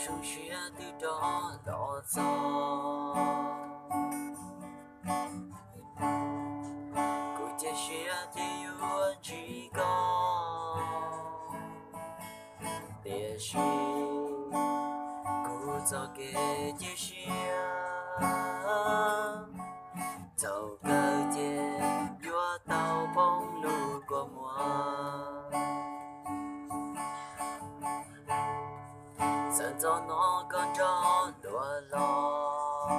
Zoo siab twb rov los txog, kuv cia siab ces yuav ntsib koj, tiam sis kuv txoj kev cia siab txaus kawg ces yuav tau poob lub kua muag. Txawm ntxov no koj nrog luag los,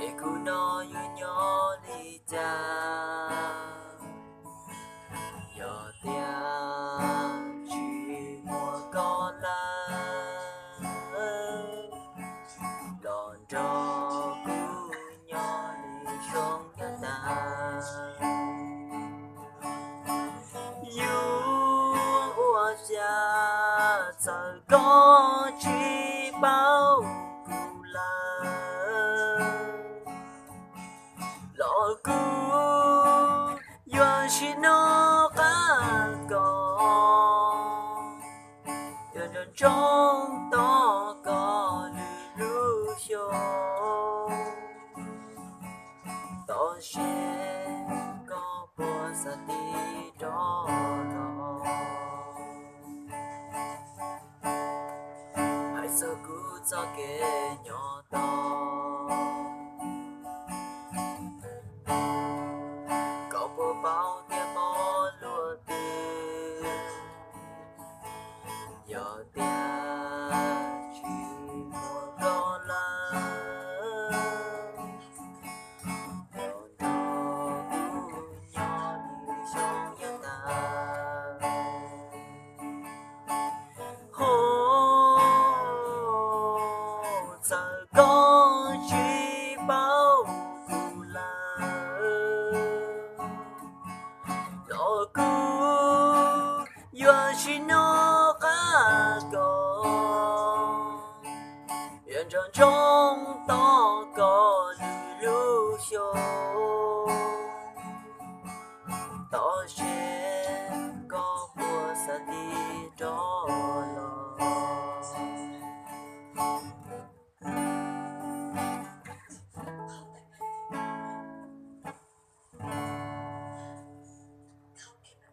es kuv no yuav nyob li cas? Yog tias tsis muaj koj lawm, los nrog kuv nyob li xyoo yav tas. Yuav ua cas txawm koj tsis paub kuv lawm, los kuv yuav sim nco qab koj, yuav nco ntsoov tos koj lwm lub xyoo. Tos seb koj puas xav tig rov los, hais txog kuv txoj kev nyob tod. Koj puas paub tias pom luag twg, yog tias tsis muaj koj lawm, los nrog kuv nyob li xyoo yav tas. Ho txawm koj tsis paub kuv lawm, los kuv yuav sim nco qab koj, yuav nco ntsoov tos koj lwm lub xyoo. Tos seb koj puas xav tig rov